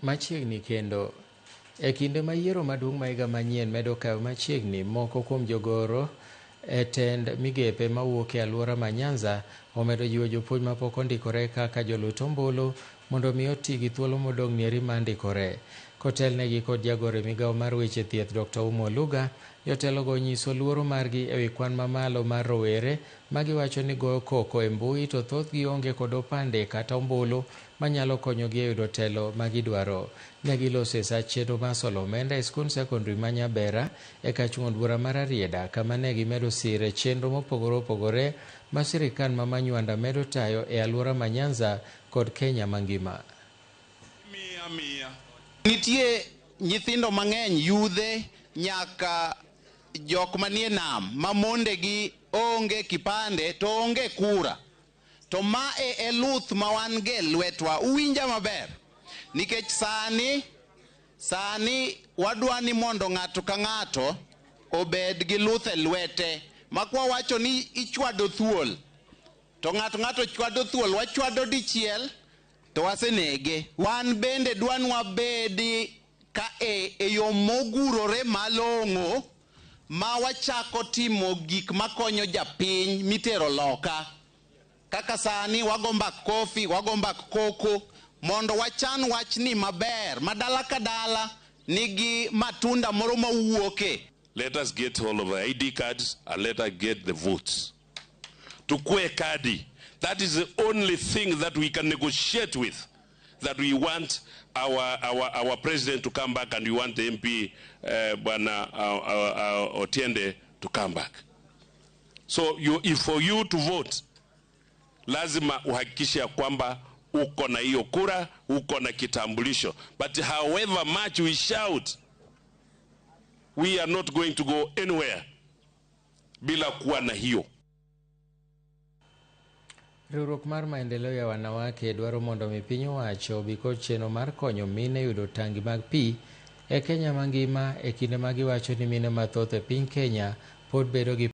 Machiegni kendo. E kinde ma yiero maduong' ma higa manyien medo kayo machiegni, moko kuom jogoro e tend migepe mawuok e alwora ma Nyanza omedo jiwo jopuonj mapok ondikore kaka jolut ombulu mondo mi oti gi thuolo modong' nieri mar ndikore. Kotelnegi kod jagoro e migawo mar weche thieth Dr. Ouma Oluga, jotelogo onyiso luoro margi ewi kwan mamalo mar rowere ma giwacho ni goyo koko e mbui to thothgi onge kod opande kata ombulu manyalo konyogi e yudo telo ma gidwaro. Ne giloso e sach chenro mar solo omenda e skund sekondari ma Nyabera e kar chung' od bura ma Rarieda kama ne gimedo sire chenro mopogore opogore ma sirikal ma Manywanda medo tayo e alwora ma Nyanza kod Kenya mangima. Nitie nyithindo mang'eny, yudhe nyaka jok manie nam ma mondegi onge kipande to onge kura. To mae e luth ma wan go e lwetwa. Uwinja maber? Nikech sani sani wadwa ni mondo ng'ato ka ng'ato obed gi luth e lwete ma kwawacho ni ichwado thuol to ng'ato ng'ato chwado thuol wachwado dichiel to wasenege. Wan bende dwa ni wabedi ka e yo mogurore malong'o ma wachako timo gik makonyo japiny mitero loka. Kaka sani wago mbak kofi, wago mbak koko mondo wachan wachni maber ma dala ka dala nigi matunda moro mawuoke. Let us get hold of the ID cards and let us get the votes. Tukue kadi. That is the only thing that we can negotiate with. That we want our president to come back and we want the MP Bwana Otiende to come back. So if for you to vote, lazima uhakikishe ya kwamba uko na hiyo kura, uko na kitambulisho. But however much we shout, we are not going to go anywhere bila kuwa na hiyo. Riwruok mar maendeleo ya wanawake dwaro mondo mi piny owacho obi kod chenro mar konyo mine yudo tangi mag pi e Kenya mangima e kinde ma giwacho ni mine mathoth e piny Kenya pod bedo gi